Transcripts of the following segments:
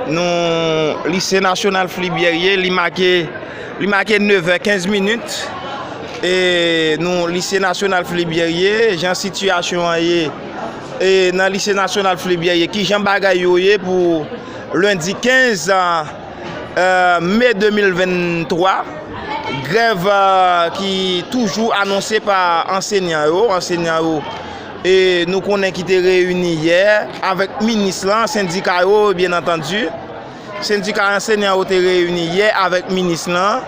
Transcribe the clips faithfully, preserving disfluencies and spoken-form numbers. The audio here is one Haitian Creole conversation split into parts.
Nou, Lise Nasyonal Philippe Guerrier, li make, li make nevè kenz minit. E nou, Lise Nasyonal Philippe Guerrier, jan sitiyasyon an ye, e nan Lise Nasyonal Philippe Guerrier, kijan bagay yo ye pou lendi kenz, e, me de mil venntwa, grèv, e, ki toujou anonse pa ansenyan yo, ansenyan yo, e nou konnen ki te reyini yè avèk minis lan, sendika yo, byen antandi. Sendika ansenyan yo te reyini yè avèk minis lan,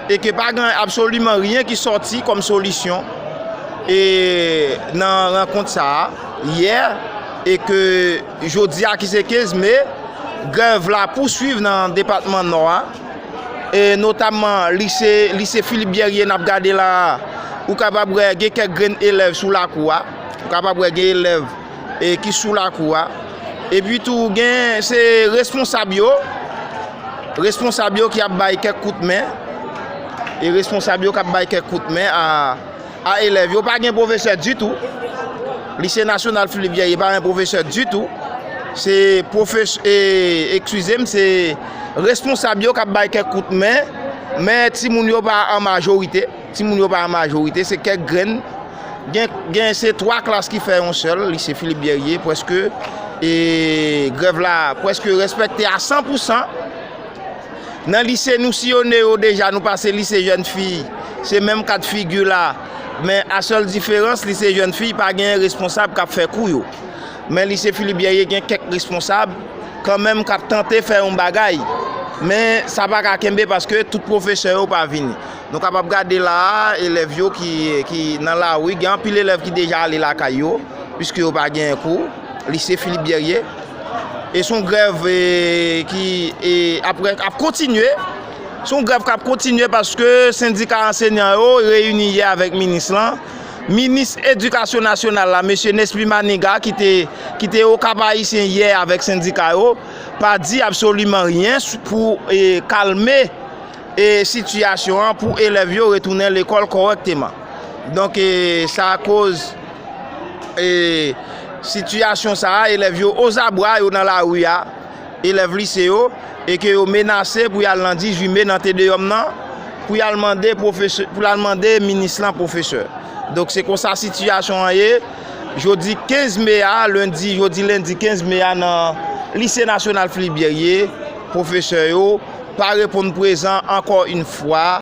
e ke pa gen absoliman ryen ki sòti kòm solisyon, e nan rankont sa a yè, e ke jodi a ki se kenz me, grèv la pouswiv nan depatman Nò a, e notamman lise, lise Philippe Guerrier n ap gade la a, ou kapab wè gen kèk grenn elèv sou lakou a, ou kapab wè gen elèv, e, ki sou lakou a. Epi tou, gen, se responsab yo, responsab yo ki ap bay kèk kout men, e responsab yo k ap bay kèk kout men a, a elèv yo. Pa gen pwofesè ditou. Lise Nasyonal Philippe Guerrier pa gen pwofesè ditou. Se pwofes-, e, eskize m, se responsab yo k ap bay kèk kout men, men timoun yo pa an majorite. Timoun yo pa an majorite, se kèk grenn. Gen, gen se twa klas ki fè yon sèl, lise Philippe Guerrier, prèske, e grèv la prèske respekte a san pou san. Nan lise nou siyone yo deja, nou pase lise jèn fi, se menm kat figi la. Men a sèl diferans, lise jèn fi pa gen responsab k ap fè kou yo. Men lise Philippe Guerrier gen kèk responsab kanmenm k ap tante fè yon bagay. Men sa pa ka kenbe paske tout pwofesè yo pa vini. Nou kapab gade la a, elèv yo ki, ki nan lari, gen anpil elèv ki deja ale lakay yo, piske yo pa genyen kou, lise Philippe Guerrier. E se yon grèv, e, ki, e, ap, ap kontinye. Se yon grèv k ap kontinye paske sendika ansenyan yo reyini yè avèk minis lan. Minis Edikasyon Nasyonal la, mesye Nesmy Manigat, ki te, ki te Okap Ayisyen yè avèk sendika yo, pa di absoliman ryen s-, pou, e, kalme, e, sitiyasyon an pou elèv yo retounen lekòl kòrèkteman. Donk, e, sa koz, e, sitiyasyon sa a, elèv yo ozabwa, yo nan lari a, elèv lise yo, e ke yo menase pou y al nan dizuit me nan Te Deyòm nan, pou y al mande pwofesè, pou y al mande minis lan pwofesè. Donk, se konsa sitiyasyon an ye. Jodi kenz me a, lendi, jodi lendi kenz me a, nan Lise Nasyonal Philippe Guerrier, pwofesè yo pa reponn prezan ankò yon fwa.